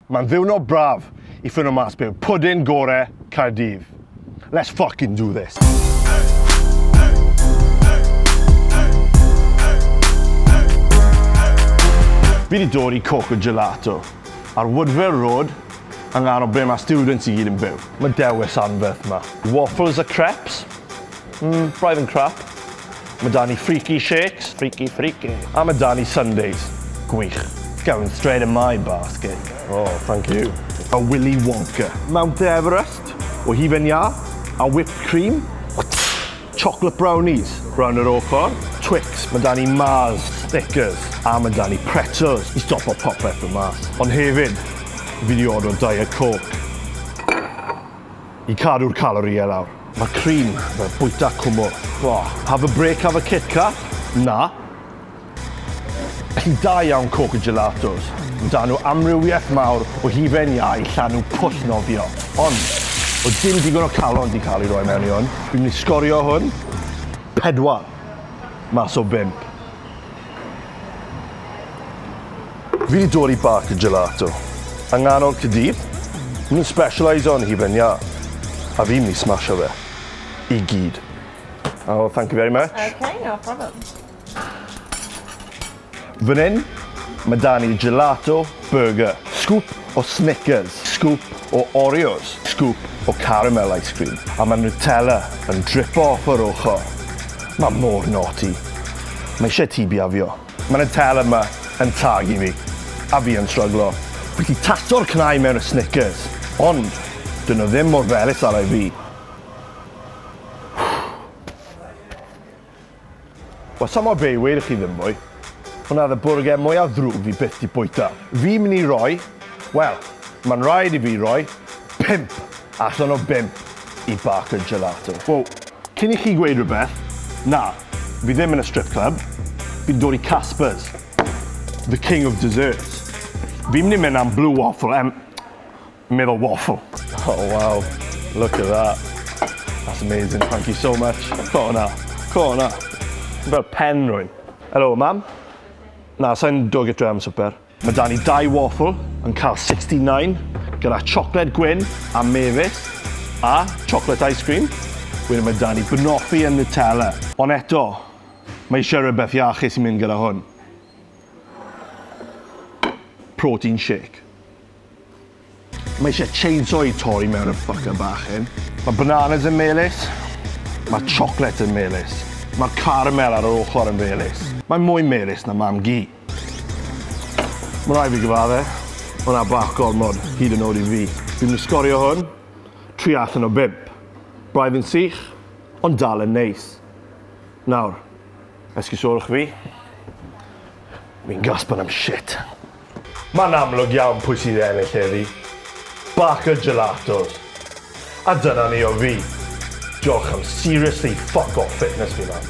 Mae'n ddiwrnod braf i ffindo mas be yw pwdin gore Caerdydd. Let's fucking do this. Fi wedi dod i Coco Gelato ar Woodvale Road yng nghanol ble mae students i gyd yn byw. Mae dewis anferth yma. Waffles a crepes. Braidd yn crap. Mae 'da ni freaky shakes. Freaky freaky. A mae 'da ni sundaes. Gwych. Going straight in my basket. Oh, thank you. A Willy Wonka. Mount Everest o hufen iâ a whipped cream. Chocolate brownies round yr ochr. Twix, mae 'da ni Mars, Snickers a mae 'da ni pretzels i stopo popeth yn mas. Ond hefyd, fi 'di ordro Diet Coke. I cadw'r calorïau lawr. Mae cream fel bwyta cwmwl. Oh, have a break, have a Kit Kat? Na. Felly da iawn Coca Gelatos. Mae 'da nhw amrywiaeth mawr o hufen iâ i llanw pwll nofio. Ond, oedd dim digon o calon 'di cael ei roi mewn i hwn. Fi'n mynd i sgorio hwn 4 mas o 5. Fi 'di dod i Barc y Gelato yng nghanol Caerdydd. Ma' nhw'n specialiso yn hufen iâ a fi'n mynd i smasho fe i gyd. Oh, thank you very much. Okay, no problem. Fan hyn, mae 'da ni gelato burger, scoop o Snickers, scoop o Oreos, scoop o caramel ice cream, a mae Nutella yn dripo off yr ochr. Mae mor naughty. Mae eisiau ti biafio. Mae Nutella yma yn tagu fi, a fi yn stryglo. Fi 'di tasto'r cnau mewn y Snickers, ond dyn nhw ddim mor felys â rai fi. Wel, sa mor be i weud chi ddim mwy. Hwnna oedd y bwrger mwyaf ddrwg fi byth 'di bwyta. Fi'n mynd i roi, wel, mae'n rhaid i fi roi 5 allan o 5 i Barker Gelato. Wel, cyn i chi gweud rhywbeth, na, fi ddim yn y strip club. Fi'n dod i Casper's, the king of desserts. Fi'n mynd i mynd am blue waffle, meddwl waffle. Oh wow, look at that. That's amazing, thank you so much. Co hwnna, co hwnna. Fel pen rwy'n. Helo, mam. Na, sa'n dod gytre am swper. Mae 'da ni dau waffle yn cael 69 gyda chocolate gwyn a mefus a chocolate ice cream. Wedyn mae 'da ni banoffee a Nutella. Ond eto, mae eisiau rhywbeth iachus i mynd gyda hwn. Protein shake. Mae eisiau chainsaw i torri mewn y fucker bach hyn. Mae bananas yn melys. Mae chocolate yn melys. Mae'r caramel ar yr ochr yn felys. Mae mwy melys na mam gi. Mae rhaid fi gyfadde, hwnna bach gormod hyd yn oed i fi. Fi'n mynd i sgorio hwn, 3 allan o 5. Braidd yn sych, ond dal yn neis. Nawr, esgusodwch fi. Fi'n gaspan am shit. Mae'n amlwg iawn pwy sydd ennill heddi. Barker Gelatos. A dyna ni o fi. Diolch am seriously fuck off fitness fi man.